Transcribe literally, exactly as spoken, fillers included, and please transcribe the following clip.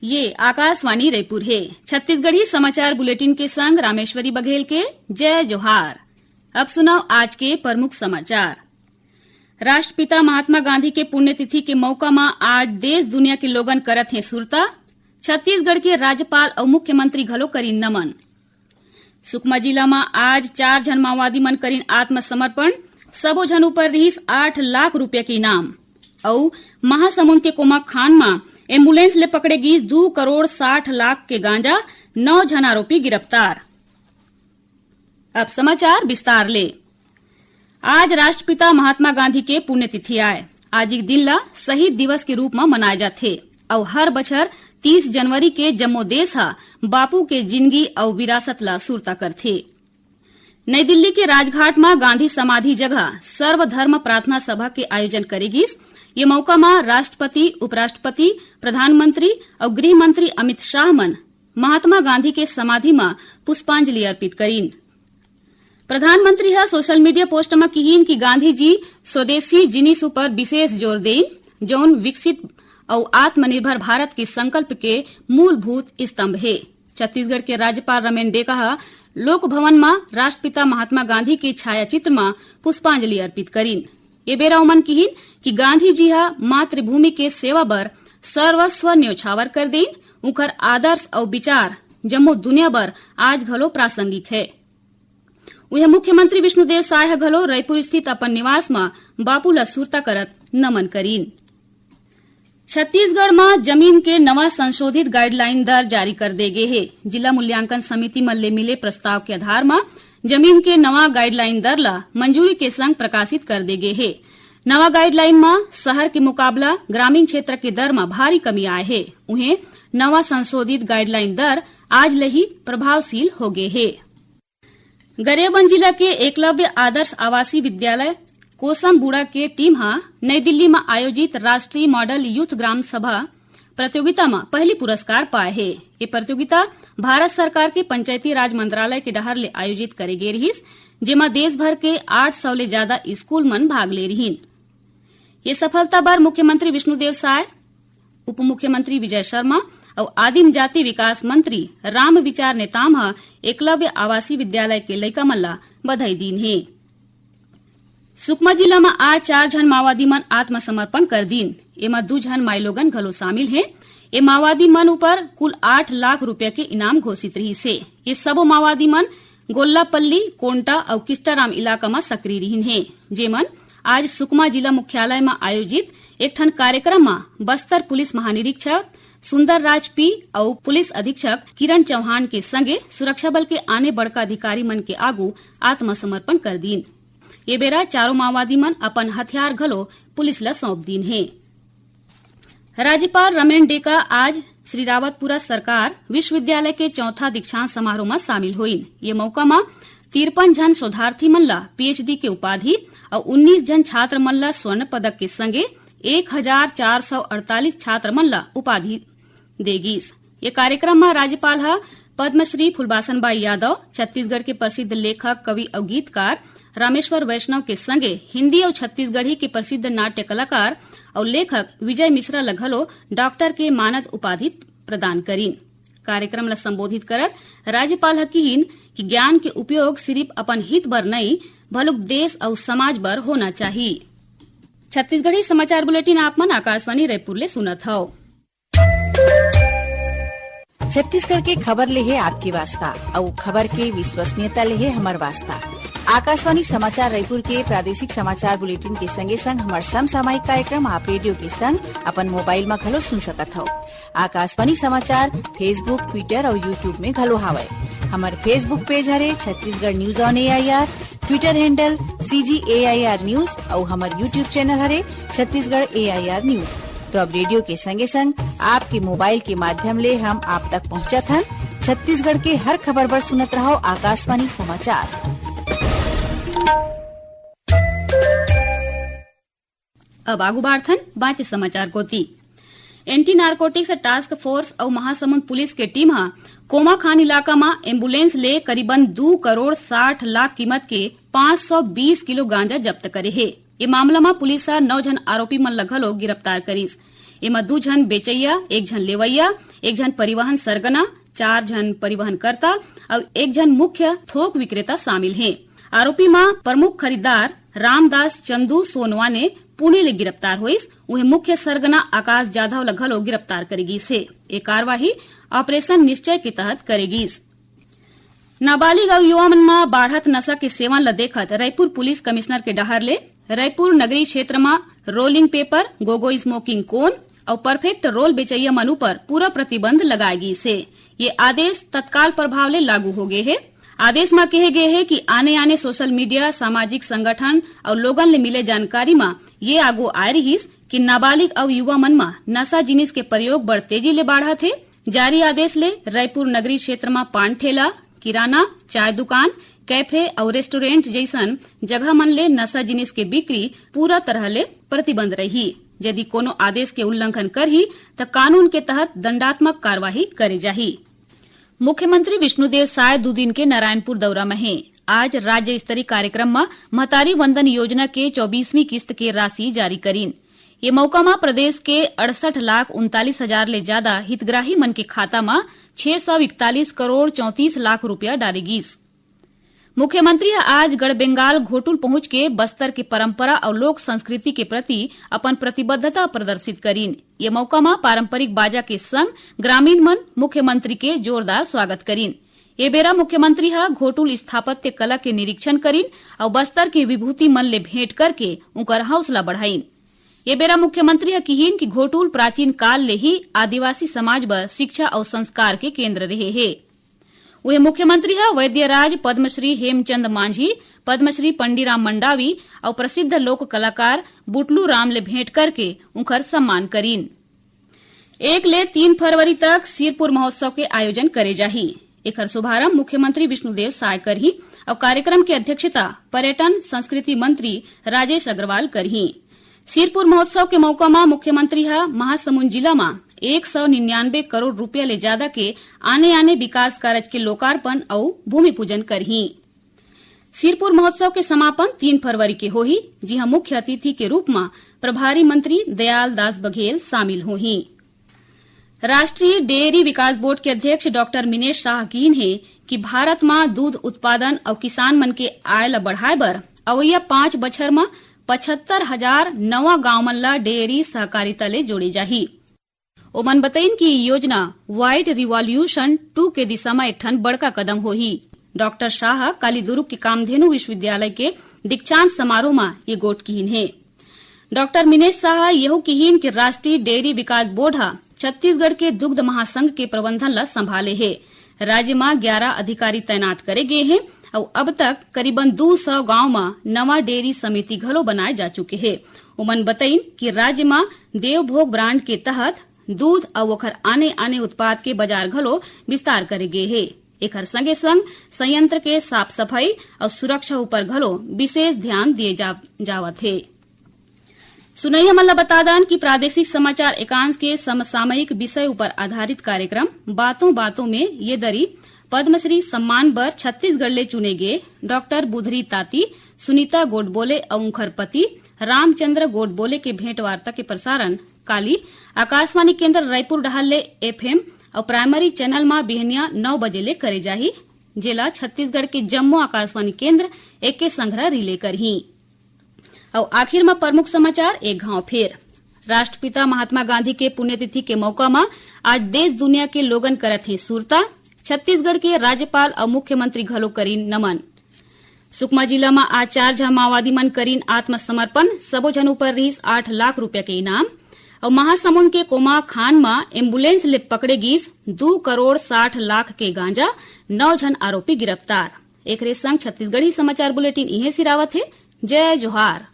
ये आकाशवाणी रायपुर हे। छत्तीसगढ़ी समाचार बुलेटिन के संग रामेश्वरी बघेल के जय जोहार। अब सुनव आज के प्रमुख समाचार। राष्ट्रपिता महात्मा गांधी के पुण्यतिथि के मौका म आज देश दुनिया के लोगन करत हे सुरता। छत्तीसगढ़ के राज्यपाल अउ मुख्यमंत्री घलो करीन नमन। सुकमा जिला म आज चार झन माओवादी मन करीन आत्मसमर्पण। सबो झन ऊपर रिहिस आठ लाख रुपया के इनाम। अउ महासमुंद के कोमाखान म एम्बुलेंस ले पकड़े गिस दू करोड़ साठ लाख के गांजा, नौ झन आरोपी गिरफ्तार। अब समाचार विस्तार ले। आज राष्ट्रपिता महात्मा गांधी के पुण्यतिथि आय। आज एक दिन ला शहीद दिवस के रूप म मनाय जाथे अउ हर बछर तीस जनवरी के जम्मो देश ह बापू के जिनगी अउ विरासत ला सुरता करथे। नई दिल्ली के राजघाट म गांधी समाधि जगह सर्वधर्म प्रार्थना सभा के आयोजन करे गिस। ये मौका म राष्ट्रपति, उपराष्ट्रपति, प्रधानमंत्री अउ गृह मंत्री अमित शाह मन महात्मा गांधी के समाधि म पुष्पांजलि अर्पित करीन। प्रधानमंत्री ह सोशल मीडिया पोस्ट म किहीन कि गांधी जी स्वदेशी जिनिस ऊपर विशेष जोर देन, जौन विकसित अउ आत्मनिर्भर भारत के संकल्प के मूलभूत स्तंभ हे। छत्तीसगढ़ के राज्यपाल रमेन डेका ह लोक भवन म राष्ट्रपिता महात्मा गांधी के छायाचित्र म पुष्पांजलि अर्पित करीन। ये बेरा ओमन किहीन कि गांधी जी ह मातृभूमि के सेवा बर सर्वस्व न्योछावर कर देन। उंखर आदर्श अउ विचार जम्मो दुनिया बर आज घलो प्रासंगिक हे। उहें, मुख्यमंत्री विष्णुदेव साय ह घलो रईपुर स्थित अपन निवास म बापू ल सुरता करत नमन करीन। छत्तीसगढ़ म जमीन के नवा संशोधित गाइडलाइन दर जारी कर दे गे हे। जिला मूल्यांकन समिति मन ले मिले प्रस्ताव के आधार म जमीन के नवा गाइडलाइन दर ल मंजूरी के संग प्रकाशित कर दे गे हे। नवा गाइडलाइन म शहर के मुकाबला ग्रामीण क्षेत्र के दर म भारी कमी आए हे। उहें, नवा संशोधित गाइडलाइन दर आज ले ही प्रभावशील हो गे हे। गरियाबंद जिला के एकलव्य आदर्श आवासीय विद्यालय कोसमबुड़ा के टीम ह नई दिल्ली म आयोजित राष्ट्रीय मॉडल यूथ ग्राम सभा प्रतियोगिता म पहली पुरस्कार पाए हे। ये प्रतियोगिता भारत सरकार के पंचायती राज मंत्रालय के डहार ले आयोजित करे गे रिहिस, जेमा देश भर के आठ सौ ले जादा स्कूल मन भाग ले रिहिन। ये सफलता बर मुख्यमंत्री विष्णुदेव साय, उप मुख्यमंत्री विजय शर्मा अउ आदिम जाति विकास मंत्री रामविचार नेताम ह एकलव्य आवासीय विद्यालय के लइका मन ला बधाई दीन हे। सुकमा जिला म आज चार झन माओवादी मन आत्मसमर्पण कर दीन। एमा दू झन माईलोगन घलो शामिल हे। ए माओवादी मन ऊपर कुल आठ लाख रुपया के इनाम घोषित रिहिस हे। ये सबो माओवादी मन गोल्लापल्ली, कोंटा अउ किस्टाराम इलाका म सक्रिय रिहिन हे, जेमन आज सुकमा जिला मुख्यालय म आयोजित एक ठन कार्यक्रम म बस्तर पुलिस महानिरीक्षक सुंदर राज पी अउ पुलिस अधीक्षक किरण चौहान के संगे सुरक्षा बल के आने बड़का अधिकारी मन के आगू आत्मसमर्पण कर दीन। ये बेरा चारों माओवादी मन अपन हथियार घलो पुलिस ल सौंप दीन हे। राज्यपाल रमेन डेका आज श्री रावतपुरा सरकार विश्वविद्यालय के चौथा दीक्षांत समारोह म शामिल होइन। ये मौका म तिरपन झन शोधार्थी मन ल पीएचडी के उपाधि अउ उन्नीस झन छात्र मन ल स्वर्ण पदक के संगे एक हजार चार सौ अड़तालीस छात्र मन ल उपाधि दे गिस। ये कार्यक्रम म राज्यपाल ह पद्मश्री फुलबासन बाई यादव, छत्तीसगढ़ के प्रसिद्ध लेखक, कवि अउ गीतकार रामेश्वर वैष्णव के संगे हिंदी अउ छत्तीसगढ़ी के प्रसिद्ध नाट्य कलाकार अउ लेखक विजय मिश्रा ल घलो डॉक्टर के मानद उपाधि प्रदान करीन। कार्यक्रम ल संबोधित करत राज्यपाल ह किहीन कि ज्ञान के उपयोग सिरिफ अपन हित बर नइ, भलुक देश अउ समाज बर होना चाही। छत्तीसगढ़ी समाचार बुलेटिन आप मन आकाशवाणी रायपुर ले सुनत हव। छत्तीसगढ़ के खबर ले हे आपके वास्ता, अउ खबर के विश्वसनीयता ले हे हमर वास्ता। आकाशवाणी समाचार रायपुर के प्रादेशिक समाचार बुलेटिन के संगे संग हमर समसामयिक कार्यक्रम आप रेडियो के संग अपन मोबाइल म घलो सुन सकत हव। आकाशवाणी समाचार Facebook, Twitter अउ YouTube में घलो हावय। हमर Facebook पेज हरे Chhattisgarh news on AIR, Twitter handle CG AIR news अउ हमर YouTube चैनल हरे छत्तीसगढ़ एआईआर न्यूज। तो अब रेडियो के संगे संग आपके मोबाइल के माध्यम ले हम आप तक पहुंचत हन। छत्तीसगढ़ के हर खबर बर सुनत रहव आकाशवाणी समाचार। अब आगू बाढ़थन बांचे समाचार कोती। एंटी नारकोटिक्स टास्क फोर्स अउ महासमुंद पुलिस के टीम ह कोमाखान इलाका म एम्बुलेंस ले करीबन दू करोड़ साठ लाख कीमत के पाँच सौ बीस किलो गांजा जब्त करे हे। ये मामला म पुलिस ह नौ झन आरोपी मन ल घलो गिरफ्तार करिस। एमा दू झन बेचइया, एक झन लेवइया, एक झन परिवहन सरगना, चार झन परिवहनकर्ता अउ एक झन मुख्य थोक विक्रेता शामिल हे। आरोपी म प्रमुख खरीददार रामदास चंदू सोनवाने पुणे ले गिरफ्तार होइस। उहें, मुख्य सरगना आकाश जाधव ल घलो गिरफ्तार करे गिस हे। ए कार्रवाई ऑपरेशन निश्चय के तहत करे गिस। नाबालिग अउ युवा मन म बाढ़त नशा के सेवन ल देखत रईपुर पुलिस कमिश्नर के डहर ले रईपुर नगरी क्षेत्र म रोलिंग पेपर, गोगो स्मोकिंग कोन अउ परफेक्ट रोल बेचइया मन ऊपर पूरा प्रतिबंध लगाए गिस हे। ये आदेश तत्काल प्रभाव ले लागू हो गे हे। आदेश म केहे गे हे कि आने-आने सोशल मीडिया, सामाजिक संगठन अउ लोगन ले मिले जानकारी म ये आगू आए रिहिस कि नाबालिग अउ युवा मन म नशा जिनिस के प्रयोग बड़ तेजी ले बाढ़त हे। जारी आदेश ले रईपुर नगरी क्षेत्र म पान ठेला, किराना, चाय दुकान, कैफे अउ रेस्टोरेंट जइसन जगह मन ले नशा जिनिस के बिक्री पूरा तरह ले प्रतिबंध रही। यदि कोनो आदेश के उल्लंघन करही, त कानून के तहत दंडात्मक कार्रवाई करे जाही। मुख्यमंत्री विष्णुदेव साय दू दिन के नारायणपुर दौरा म हे। आज राज्य स्तरीय कार्यक्रम म महतारी वंदन योजना के चौबीसवीं किस्त के राशि जारी करीन। ये मौका म प्रदेश के अड़सठ लाख उनतालीस हजार ले ज्यादा हितग्राही मन के खाता म छह सौ इकतालीस करोड़ चौंतीस लाख रुपया डारे गिस। मुख्यमंत्री ह आज गढ़बेंगाल घोटुल पहुंच के बस्तर के परंपरा अउ लोक संस्कृति के प्रति अपन प्रतिबद्धता प्रदर्शित करीन। ये मौका म पारंपरिक बाजा के संग ग्रामीण मन मुख्यमंत्री के जोरदार स्वागत करीन। ये बेरा मुख्यमंत्री ह घोटुल स्थापत्य कला के निरीक्षण करीन अउ बस्तर के विभूति मन ले भेंट करके उंकर हौसला बढ़ाइन। ये बेरा मुख्यमंत्री ह किहीन कि घोटुल प्राचीन काल ले ही आदिवासी समाज बर शिक्षा अउ संस्कार के केंद्र रहे हे। उहे मुख्यमंत्री ह वैद्यराज पद्मश्री हेमचंद मांझी, पद्मश्री पंडीराम मंडावी अउ प्रसिद्ध लोक कलाकार बुटलू राम ले भेंट करके उंखर सम्मान करीन। एक ले तीन फरवरी तक सिरपुर महोत्सव के आयोजन करे जाही। एखर शुभारंभ मुख्यमंत्री विष्णुदेव साय करही अउ कार्यक्रम के अध्यक्षता पर्यटन संस्कृति मंत्री राजेश अग्रवाल करही। सिरपुर महोत्सव के मौका म मुख्यमंत्री ह महासमुंद जिला म एक सौ निन्यानवे करोड़ रुपया ले ज्यादा के आने-आने विकास कारज के लोकार्पण अउ भूमि पूजन करही। सिरपुर महोत्सव के समापन तीन फरवरी के होही, जिहां मुख्य अतिथि के रूप म प्रभारी मंत्री दयाल दास बघेल शामिल होही। राष्ट्रीय डेयरी विकास बोर्ड के अध्यक्ष डॉक्टर मिनेश शाह किहीन हे कि भारत म दूध उत्पादन अउ किसान मन के आय ल बढ़ाए बर अवइया पांच बछर म पचहत्तर हजार नवा गांव मन ल डेयरी सहकारिता ले जोड़े जाही। ओमन बतइन कि योजना व्हाइट रिवॉल्यूशन टू के दिशा म एक ठन बड़का कदम होही। डॉक्टर शाह काली दुर्ग के कामधेनु विश्वविद्यालय के दीक्षांत समारोह म ये गोठ किहीन हे। डॉक्टर मिनेश शाह यहू किहीन कि राष्ट्रीय डेयरी विकास बोर्ड ह छत्तीसगढ़ के दुग्ध महासंघ के प्रबंधन ल संभाले हे। राज्य म ग्यारह अधिकारी तैनात करे गे हे अउ अब तक करीबन दू सौ गांव म नवा डेयरी समिति घलो बनाए जा चुके हे। उमन बतइन कि राज्य म देवभोग ब्रांड के तहत दूध अउ ओखर आने-आने उत्पाद के बाजार घलो विस्तार करे गे हे। एखर संगे-संग संयंत्र के साफ-सफाई अउ सुरक्षा ऊपर घलो विशेष ध्यान दिए जा-, जावत हे। सुनइया मन ल बता दन कि प्रादेशिक समाचार एकांश के समसामयिक विषय ऊपर आधारित कार्यक्रम बातों बातों में ये दरी पद्मश्री सम्मान बर छत्तीसगढ़ ले चुने गे डॉक्टर बुधरी ताती, सुनीता गोडबोले अउ उंखर पति रामचंद्र गोडबोले के भेंटवार्ता के प्रसारण काली आकाशवाणी केंद्र रायपुर डहार ले एफएम अउ प्राइमरी चैनल म बिहनिया नौ बजे ले करे जाही, जेला छत्तीसगढ़ के जम्मो आकाशवाणी केंद्र एके संघरा रिले करही। अउ आखिर म प्रमुख समाचार एक घांव फेर। राष्ट्रपिता महात्मा गांधी के पुण्यतिथि के मौका म आज देश दुनिया के लोगन करत हे सुरता। छत्तीसगढ़ के राज्यपाल अउ मुख्यमंत्री घलो करीन नमन। सुकमा जिला म आज चार झन माओवादी मन करीन आत्मसमर्पण। सबो झन ऊपर रिहिस आठ लाख रुपया के इनाम। अउ महासमुंद के कोमा खान म एम्बुलेंस ले पकड़े गिस दू करोड़ साठ लाख के गांजा, नौ झन आरोपी गिरफ्तार। एकरे संग छत्तीसगढ़ी समाचार बुलेटिन इहें सिरावत हे। जय जोहार।